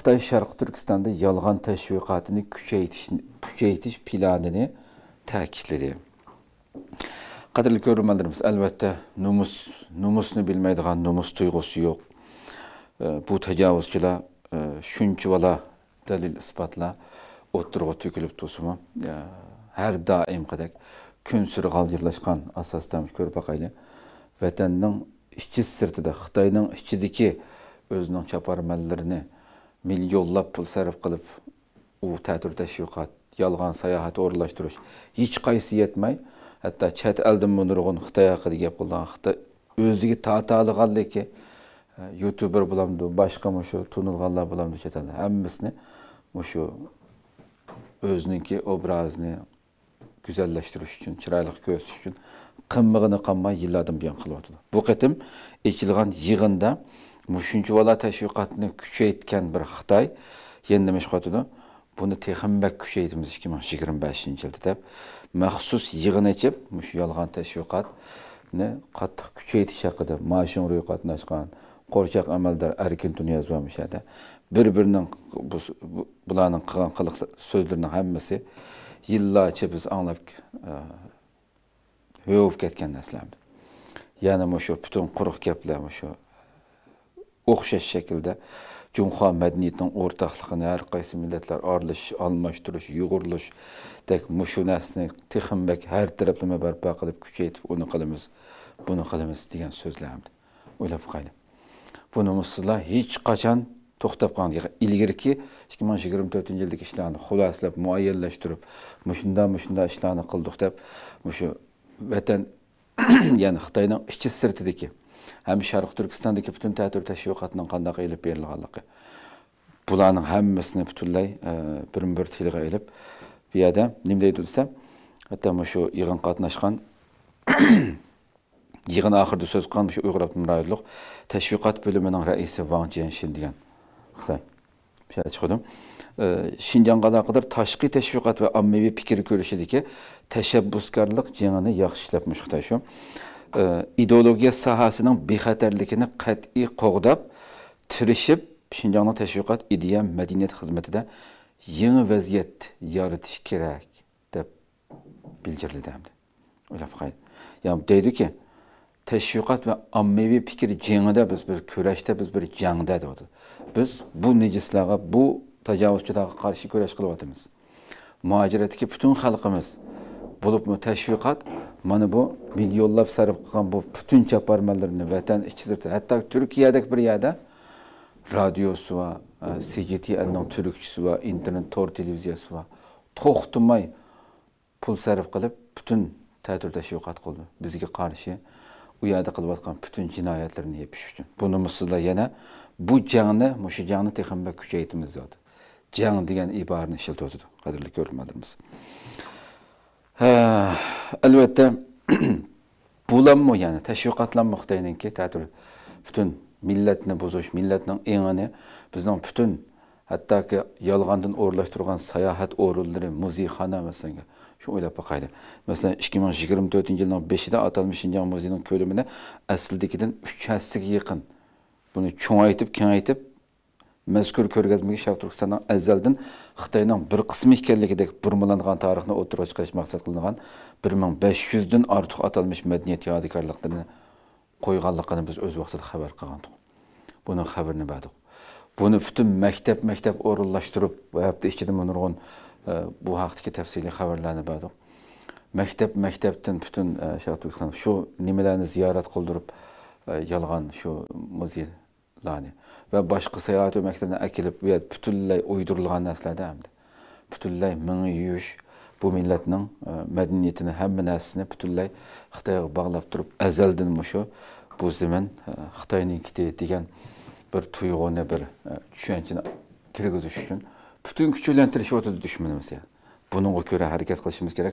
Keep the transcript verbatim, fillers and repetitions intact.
خىتاي شەرقىي تۈركىستاندا يالغان تەشۋىقاتىنى كۈچەيتىش، كۈچەيتىش پىلانىنى تەكىتلىدى. قەدىرلىك كۆرۈرمەنلىرىمىز، ئەلۋەتتە، نومۇس، نومۇسنى بىلمەيدىغان، نومۇس تۇيغۇسى يوق، ئە، بۇ تاجاۋۇزچىلار، ئە، شۇنچىۋالا دەلىل-ئىسپاتلار ئوتتۇرىغا تۆكۈلۈپ تۇرسىمۇ، ئە، ھەر دائىمقىدەك كۈنسېرى غالجىرلاشقان ئاساستا كۆرۈپ باقايلى. ۋەتەننىڭ ئىچى-سىرتىدا، خىتاينىڭ ئىچىدىكى ئۆزىنىڭ چاپارمەنلىرىنى مىليونلاپ پۇل سەرپ قىلىپ، ئۇ تەتۈر تەشۋىقات، يالغان ساياھەت ئورۇنلاشتۇرۇش، ھېچقايسى يەتمەي، ھەتتا چەت ئەلدىنمۇ نۇرغۇن خىتاي ھەققىدە گەپ قىلىدىغان، خىتاي، ئۆزىگە تارتالىغانلىكى، يۇتۇبېر بولامدۇ، باشقا مۇشۇ تونۇلغانلار بولامدۇ، چەت ئەلدە ھەممىسىنى مۇشۇ ئۆزىنىڭكى ئوبرازىنى گۈزەللەشتۈرۈش ئۈچۈن، چىرايلىق كۆرسىتىش ئۈچۈن قىلمىغىنى قالماي يىللاردىن بۇيان قىلىۋاتىدۇ. بۇ قېتىم ئېچىلغان يىغىندا مۇشۇنچىۋالا تەشۋىقاتنى كۈچەيتكەن بىر خىتاي يەنە نېمە ئىش قىلىۋاتىدۇ؟ بۇنى تېخىمۇ بەك كۈچەيتىمىز ئىككى مىڭ يىگىرمە بەشىنچى يىلدا دەپ، مەخسۇس يىغىن ئېچىپ، مۇشۇ يالغان تەشۋىقاتنى قاتتىق كۈچەيتىش ھەققىدە ما شۇڭرۇي قاتناشقان قورچاق ئەمەلدار ئەركىن تۇنىياز بار مۇشۇ يەردە. بىر-بىرىنىڭ بۇ، بۇ، بۇلارنىڭ قىلغان قىلىق سۆزلىرىنىڭ ھەممىسى يىللارچە بىز ئاڭلاپ، ئە، ھۆ بولۇپ كەتكەن نەرسىلەر. يەنى مۇشۇ پۈتۈن قۇرۇق گەپلەر مۇشۇ ئوخشاش شەكىلدە جۇڭخۇا مەدەنىيىتىنىڭ ئورتاقلىقىنى، ھەر قايسى مىللەتلەر ئارىلىشىش، ئالماشتۇرۇش، يۇغۇرۇلۇشتەك مۇشۇ نەرسىنى تېخىمۇ بەك ھەر تەرەپلىمە بەرپا قىلىپ، كۈچەيتىپ، ئۇنى قىلىمىز، بۇنى قىلىمىز دېگەن سۆزلەر ئەمدى. ئويلاپ باقايلى. بۇنىمۇ سىزلار ھېچقاچان توختاپ قالماڭ. ئىلگىرىكى ئىككى مىڭ يىگىرمە تۆتىنچى يىلدىكى ئىشلارنى خۇلاسىلاپ، مۇئەييەنلەشتۈرۈپ، مۇشۇنداق، مۇشۇنداق ئىشلارنى قىلدۇق دەپ، مۇشۇ ۋەتەن، يەنى خىتاينىڭ ئىچى سىرتىدىكى ھەم شەرقىي تۈركىستاندىكى پۈتۈن تەتۈر تەشۋىقاتنىڭ قانداق ئېلىپ بېرىلغانلىقى، بۇلارنىڭ ھەممىسىنى پۈتۈنلەي، ئە، بىرمۇ بىر تىلغا ئېلىپ، بۇ يەردە نېمە دەيدۇ دېسە، ھەتتا مۇشۇ يىغىنغا قاتناشقان، يىغىن ئاخىرىدا سۆز قىلغان مۇشۇ ئۇيغۇر ئاپتونوم رايونلۇق تەشۋىقات بۆلۈمىنىڭ رەئىسى ۋاڭ جيەنشىن دېگەن خىتاي. شۇ يەردە چىقىدۇ. ئى، شىنجاڭغا ئالاقىدار تاشقى تەشۋىقات ۋە ئاممىۋى پىكىر كۈرىشىدىكى تەشەببۇسكارلىق جېڭىنى ياخشى ئىشلەپمىش خىتاي شۇ. ئى، ئىدېئولوگىيە ساھەسىنىڭ بىخەتەرلىكىنى قەتئىي قوغداپ، تىرىشىپ، شىنجاڭنىڭ تەشۋىقات، ئىدىيە، مەدەنىيەت خىزمىتىدە يېڭى ۋەزىيەت يارىتىش كېرەك، دەپ بىلجىرلىدى ئەمدى. ئويلاپ باقايلى. يا دەيدۇكى، تەشۋىقات ۋە ئاممىۋى پىكىر جېڭىدە بىز بىر كۈرەشتە، بىز بىر جەڭدە دەۋاتىدۇ. بىز بۇ نىجىسلارغا، بۇ تاجاۋۇزچىلارغا قارشى كۈرەش قىلىۋاتىمىز. مۇھاجىرەتتىكى پۈتۈن خەلقىمىز، بولۇپمۇ تەشۋىقات، مانا بۇ مىليونلاپ سەرپ قىلغان بۇ پۈتۈن چاپارمەنلىرىنى ۋەتەن ئىچى سىرتى، ھەتتا تۈركىيەدەك بىر يەردە رادىيوسى بار، سى جى تى ئېننىڭ تۈركچىسى بار، ئىنتېرنېت تور تېلېۋىزىيەسى بار. توختىماي پۇل سەرپ قىلىپ، پۈتۈن تەتۈر تەشۋىقات قىلدى. بىزگە قارشى ئۇ يەردە قىلىۋاتقان پۈتۈن جىنايەتلىرىنى يېپىش ئۈچۈن. بۇنىمۇ سىزلەر يەنە بۇ جەڭنى، مۇشۇ جەڭنى تېخىمۇ بەك كۈچەيتىمىز، دەۋاتىدۇ. جەڭ دېگەن ئىبارىنى ئىشلىتىۋاتىدۇ، قەدىرلىك كۆرۈرمەنلىرىمىز. ھە، ئەلۋەتتە، بۇلارمۇ، يەنى تەشۋىقاتلارمۇ خىتاينىڭكى تەتۈر پۈتۈن مىللەتنى بۇزۇش، مىللەتنىڭ ئېڭىنى، بىزنىڭ پۈتۈن ھەتتاكى يالغاندىن ئورۇنلاشتۇرغان ساياھەت ئورۇنلىرى، مۇزېيخانا، مەسىلەن، شۇ ئويلاپ باقايلى. مەسىلەن، ئىككى مىڭ يىگىرمە تۆتىنچى يىلنىڭ بېشىدا ئاتالمىش شىنجاڭ مۇزېيىنىڭ كۆلىمىنى ئەسلىدىكىدىن ئۈچ ھەسسىگە يېقىن بۇنى چوڭايتىپ، كېڭەيتىپ، مەزكۇر كۆرگەزمىگە شەرقىي تۈركىستاننىڭ ئەزەلدىن خىتاينىڭ بىر قىسمى ئىكەنلىكىدەك بۇرمىلانغان تارىخنى ئوتتۇرىغا چىقىرىش مەقسەت قىلىنغان بىر مىڭ بەش يۈزدىن ئارتۇق ئاتالمىش مەدەنىيەت يادىكارلىقلىرىنى قويغانلىقىنى بىز ئۆز ۋاقتىدا خەۋەر قىلغانتۇق. بۇنىڭ خەۋىرىنى بەردۇق. بۇنى پۈتۈن مەكتەپ، مەكتەپ ئورۇنلاشتۇرۇپ، بۇ ھەپتە ئىچىدىمۇ نۇرغۇن، ئە، بۇ ھەقتىكى تەپسىلىي خەۋەرلەرنى بەردۇق. مەكتەپ، مەكتەپتىن پۈتۈن، ئە، شەرقىي تۈركىستان شۇ نېمىلەرنى زىيارەت قىلدۇرۇپ، ئە، يالغان شۇ مۇزېيلارنى ۋە باشقا ساياھەت ئۆمەكلىرىنى ئەكېلىپ، بۇ يەردە پۈتۈنلەي ئويدۇرۇلغان نەرسىلەردە ئەمدى پۈتۈنلەي مېڭە يۇيۇش، بۇ مىللەتنىڭ، ئە، مەدەنىيىتىنى، ھەممە نەرسىسىنى پۈتۈنلەي خىتايغا باغلاپ تۇرۇپ، ئەزەلدىن مۇشۇ، بۇ زېمىن، ئە، خىتاينىڭكىدى دېگەن بىر تۇيغۇنى، بىر، ئە، چۈشەنچىنى كىرگۈزۈش ئۈچۈن پۈتۈن كۈچى بىلەن تىرىشىۋاتىدۇ دۈشمىنىمىز. بۇنىڭغا كۆرە ھەرىكەت قىلىشىمىز كېرەك.